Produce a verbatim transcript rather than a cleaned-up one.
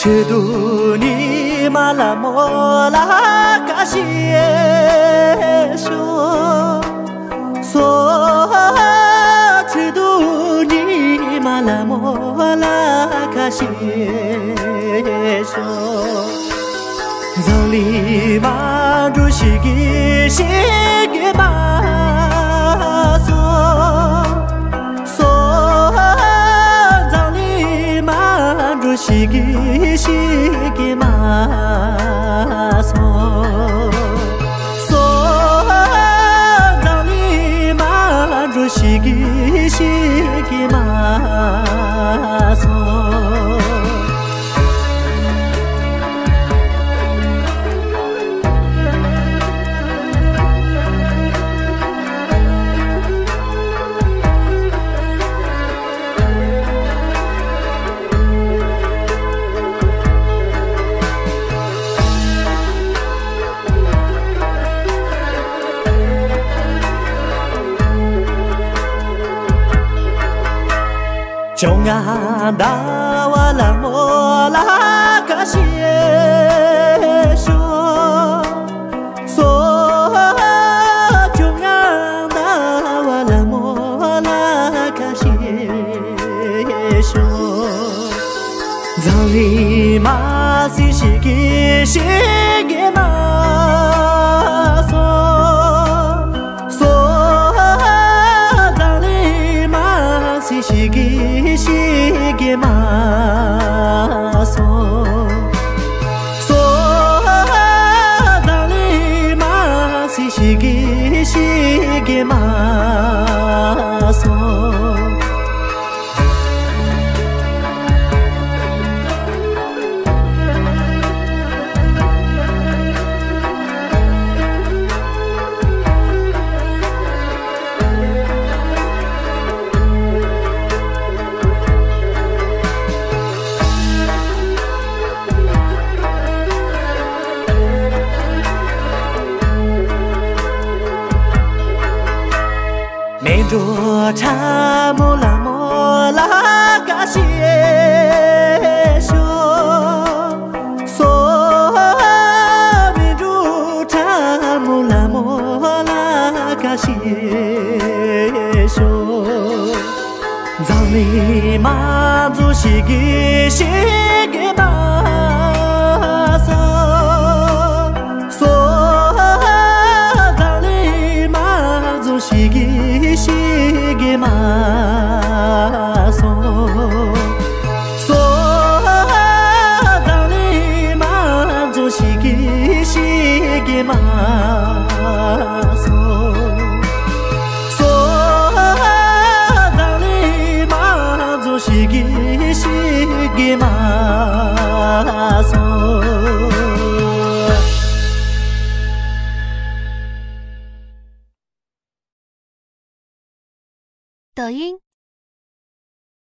ཆོས་དུ་ཉི་མ་ལ་མོ་ལ་བཀའ་བཞིན་ཤོག་སོ། ཆོས་དུ་ཉི་མ་ལ་མོ་ལ་བཀའ་བཞིན་ཤོག་འཛམ་གླིང་མ་འགྲོ་ཞིག་གི་ཞིག་གི་མ་སོ། སོ། འཛམ་གླིང་མ་འགྲོ་ཞིག་གི་ཞིག་གི་མ་སོ། སོ། འཛམ་གླིང་མ་འགྲོ་ཞིག་གི་ཞིག་གི་མ་སོ། བཅོ་ལྔ་ཟླ་བ་ལ་མོ་ལ་བཀའ་བཞིན་ཤོག་སོ། བཅོ་ལྔ་ཟླ་བ་ལ་མོ་ལ་བཀའ་བཞིན་ཤོག་འཛམ་གླིང་མ་སྲིད་ཞིག་གི་ཞིག་གི་མ་སོ། སོ། འཛམ་གླིང་མ་སྲིད་ཞིག་གི་ཞིག་གི་མ་སོ། སོ། འཛམ་གླིང་མ་སྲིད་ཞིག་གི་ཞིག་གི་མ་སོ། མི་འགྲོ་ཕྲ་མོ་ལ་མོ་ལ་བཀའ་བཞིན་ཤོག་སོ། མི་འགྲོ་ཕྲ་མོ་ལ་མོ་ལ་བཀའ་བཞིན་ཤོག་འཛམ་གླིང་མ་རྫོགས་ཞིག་གི་ཞིག་གི་མ་སོ། སོ། འཛམ་གླིང་མ་རྫོགས་ཞིག་གི་ཞིག་གི་མ་སོ། སོ། འཛམ་གླིང་མ་རྫོགས་ཞིག་གི་ཞིག་གི་མ་སོ། སོ། འཛམ་གླིང་མ་རྫོགས་ཞིག་གི་ཞིག་གི་མ་སོ།抖音